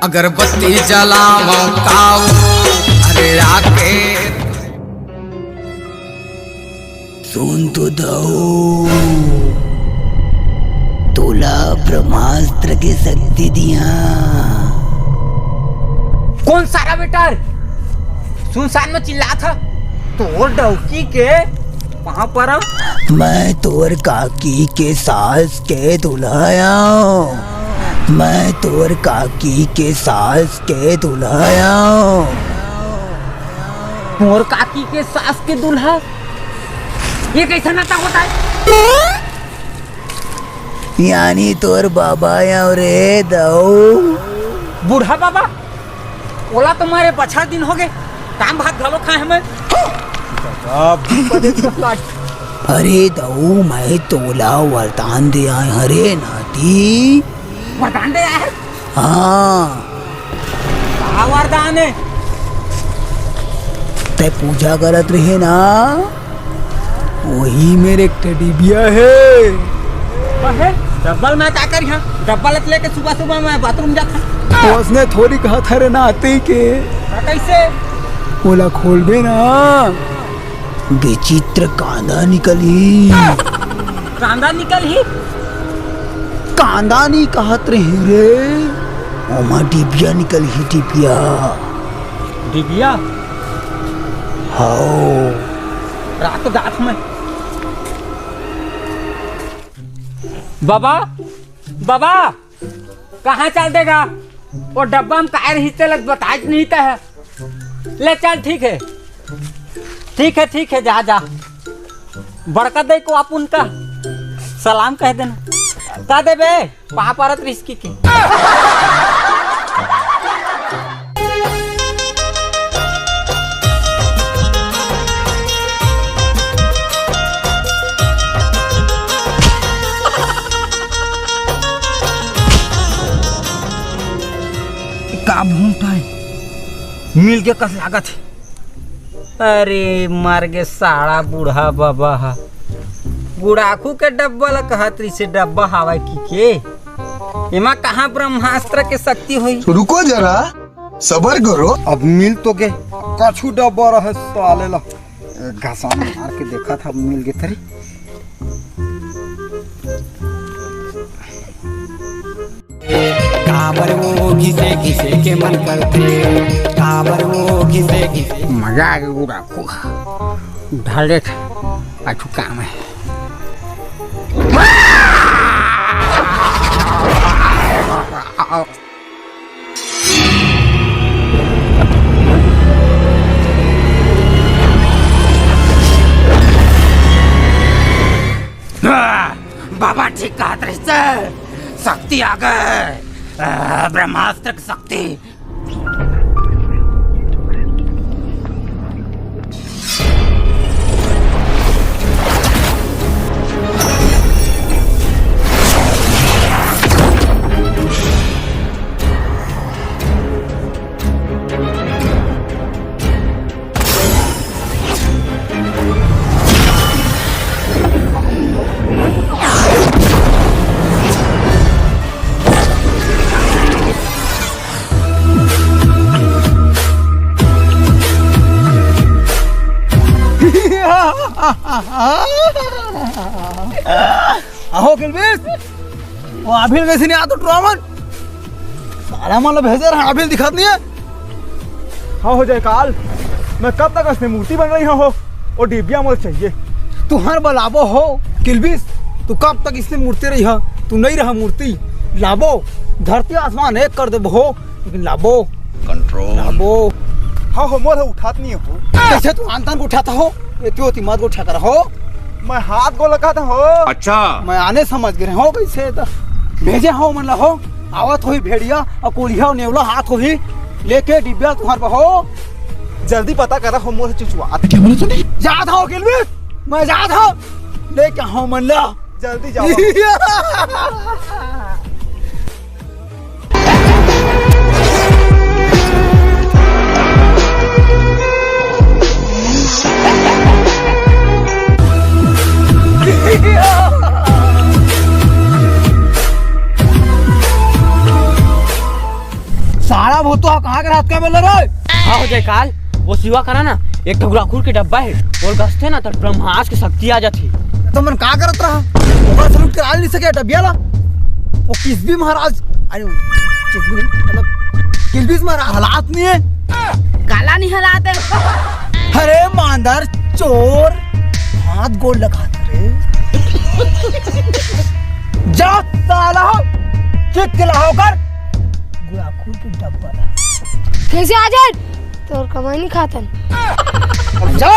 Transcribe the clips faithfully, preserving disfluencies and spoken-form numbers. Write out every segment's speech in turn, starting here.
अगरबत्ती जलावं काऊ, अरे आके। सुन तो दऊ, तोला ब्रह्मास्त्र के शक्ति दिया। कौन सारा बेटा रे? सुनसान में चिल्लात ह। तोर डौकी के पाँव परव। मैं तोर काकी के सास के दुल्हा आंव। मैं तोर काकी के सास के दुल्हा आंव। मोर काकी के सास के दुल्हा? ये कैसा नाता होता है? यानी तोर बाबा आंव रे दऊ। बूढ़ा बाबा? ओला तो मारे बछर दिन होगे, काम भात घलो खाए हमें। अरे दऊ, मैं तोला वरदान दे आए हरे नाती। वरदान दे आए हर? हाँ। का वरदान है? तै पूजा करत रहे ना, वही मेर एक ठे डिबिया हे। अहे, डब्बा ल मैं का करिहां? डब्बा ल लेके सुबह सुबह मैं बाथरूम जाथंव। ओसने थोड़ी कहत हरे नाती के। हाँ, कैसे? ओला खोलबे ना, विचित्र कांदा निकलही। कांदा निकलही? कांदा नी कहत रहे रे, ओमा डिबिया निकलही, डिबिया। डिबिया? हव। रात गात में। बाबा, बाबा, कहाँ चल देगा? वो डब्बा में काय रही, तेला बताए नहीं त है। ले चल, ठीक है, ठीक है, ठीक है, जा, जा। बड़का दई को आप उनका सलाम कह देना। का देबे? पाँव परत रिस्की के। का भूत आय? मिल के कस लागत हे। अरे मर गे साड़ा बूढ़ा बाबा हा। गुड़ाखू के डब्बा ला कहत रहिसे डब्बा हावय की के? एमा कहाँ ब्रह्मास्त्र के शक्ति होई? रुको जरा, सबर करो। अब मिल तो गे, कछु डब्बा रहे साले ला। एक घसान मार के देखत हव, मिल गे तरी। काबर वो घिसे घिसे के मन करथे, काबर वो घिसे घिसे। मजा आ गे, गुड़ाखू। ढाल देत, पाछू काम हे। बाबा ठीक कहत रहिसे, शक्ति आ गे, आ, ब्रह्मास्त्र के शक्ति। आहो किल्बिस, वो अभिल कैसे नहीं आतो ट्रॉमन? साला मन ला भेजे रहा, अभिल दिखत नहीं है। हाँ हो जाए काल, मैं कब तक असने मूर्ति बन रही हूँ हो? वो डिबिया मोर चाहिए। तुहर बलाबो हो किल्बिस, तू कब तक इसने मूर्ति रही है? तू नहीं रहा मूर्ति, लाबो, धरती आसमान एक कर देबो हो, लेकिन लाबो। कंट्रोल। लाबो। हाँ हो, मोर उठात नहीं हो। कैसे तू आन तान को उठाता हो? ये क्यों ती मत को उठा कर हो? मैं हाथ को लगाता हो। अच्छा। मैं आने समझ गए हो कैसे तो। भेजे हो मन ला हो, आवत होही भेड़िया और कोलिया और नेवला हाथ होही, लेके डिबिया तुहर बहो। जल्दी पता करा हो मोर चुचुआत। क्या बोले तूने? जात हो किल्बिस, मैं जात हो, लेके हो मन ला। जल्दी जाओ। बात का बोल रहे हो? हाँ हो जाए काल, वो शिवा करा ना, एक ठो गुड़ाखुर के डब्बा है, वो घसते ना तो ब्रह्मास्त्र के शक्ति आ जाती। तो मन का करत रहा? ओकर से लूट के ला नहीं सके डब्बिया ला। वो किस भी महाराज, अरे किस भी नहीं, मतलब किस भी महाराज हालात नहीं है। काला नहीं हालात है। अरे मांदर चोर, हाथ गोड़ लगा दे रे। जा साला हो, चुप के लाओ कर। गुड़ाखुर के डब्बा ला। कैसे आ जाए? तोर कमाई नहीं खातन। जा,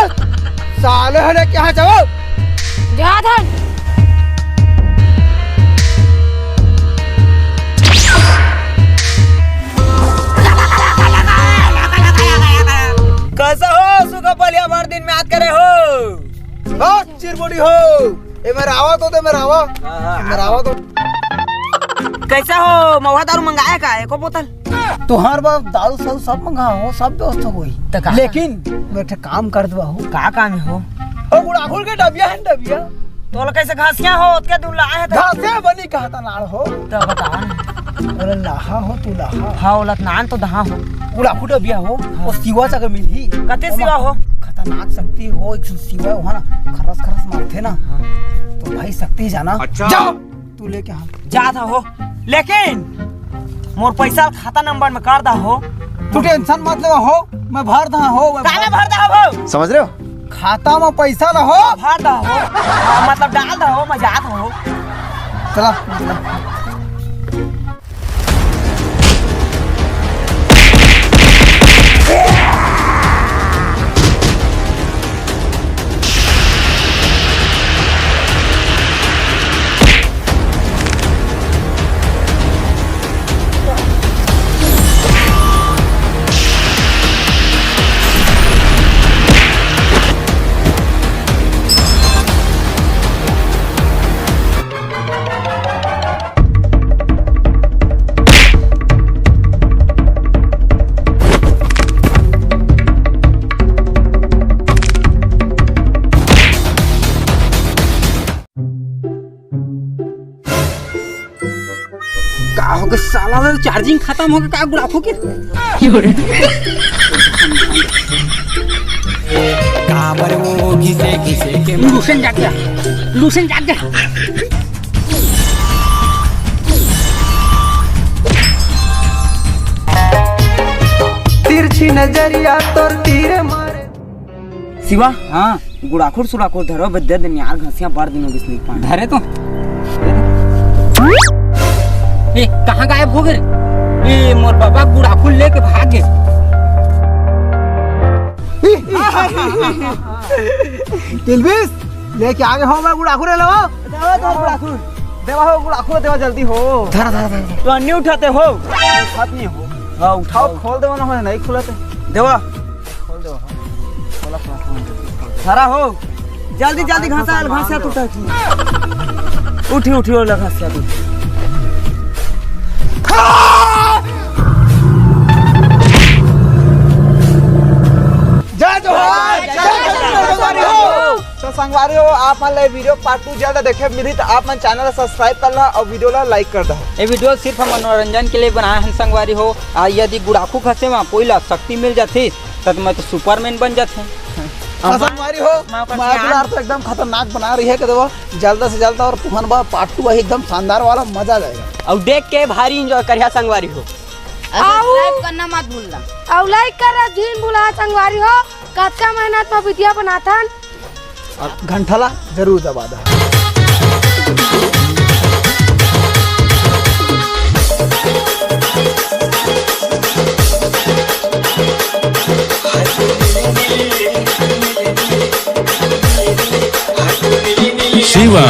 साले हले क्या जाओ? जा धन। कैसा हो सुखा पलिया, बड़ दिन में याद करे हो? बहुत चिरमुड़ी हो। ए मेरा आवा तो दे, मेरा आवा। हाँ, हाँ, मेरा आवा तो। कैसा हो, महुआ दारू मंगाया का एको बोतल? तुहार बाप दारू सारू सब मंगा हो, सब व्यवस्था होई। त का? लेकिन मैं एक ठे काम कर देवा हो। का काम हो? ओ गुड़ाखुर के डबिया है, डबिया। तोला कैसे घासिया हो, ओतके दूर लाए है त? घासिया बनी कहा था नाल हो। त बता ना। अरे लाहा हो तू लाहा। हाँ, ओला नान तो दहा हो। गुड़ाखुर डबिया हो, हाँ। ओ शिवा जगह मिलही। कते शिवा हो? खतरनाक शक्ति हो, एक शिवा हो ना, खरस खरस मारथे ना। हाँ। तो भाई शक्ति जाना। अच्छा। जाओ। तू लेके हाँ। जात हो, लेकिन मोर पैसा खाता नंबर में कर दा हो। तू टेंशन मत ले हो, मैं भर दा हो, मैं काला भर भर दा हो। समझ रहे हो? खाता में पैसा ला हो। भर दा हो। हाँ, मतलब डाल दा हो, मैं जात हो। चला। का होगे साला, चार्जिंग खतम होगे का गुड़ाखू के? काबर वो घिसे घिसे के लूसेन जाग गया, लूसेन जाग गया। तिरछी नजरिया तोर तीर मारे। शिवा, हाँ। गुड़ाखुर सुड़ाखुर धरो बे, दे दे यार, घसिया बड़ दिन हो गिस नहीं पाए। धरे तो। ए, कहाँ गायब हो गए रे? ए, मोर बाबा गुड़ाखुर लेके भाग गए। टिलबिस, लेके आगे हो मैं गुड़ाखुर ले लो। देवा तो गुड़ाखुर। देवा हो गुड़ाखुर, देवा जल्दी हो। धरा, धरा, धरा, धरा। तो अन्नी उठाते हो? उठात नहीं हो। हाँ, उठाओ। खोल देवा ना हो, नहीं खुलाते। देवा। खोल दो, हाँ। खोला, खोला, खोला। खड़ा हो। जल्दी, जल्दी घासा, घासा टूटा की। उठी, उठी, ओला घासा टूटा। जय जोहार, जय जोहार, संगवारी हो। तो संगवारी हो, आप मन ला video part two जल्द देखे मिलही, तो आप मन channel ला subscribe कर ला और video ला like कर दो। ये video सिर्फ हम मनोरंजन के लिए बनाए हैं संगवारी हो। आ, यदि गुड़ाखू घसे में कोई ला शक्ति मिल जाती, त मैं तो सुपरमैन बन जाथे। हाँ, संगवारी हो, मैं ओकर माया plan दुलार तो एकदम खतरनाक बना रही है, के देखो, जल्द से जल्द और तुहन बा part two वही एकदम शानदार वाला, मजा आ जाएगा। और देख के भारी enjoy करिहा संगवारी हो। और subscribe करना मत भूलना। और like करना झिन भूला संगवारी हो, कतका मेहनत में video बनाथन। और घंटा ला जरूर दबा दा। शिवा।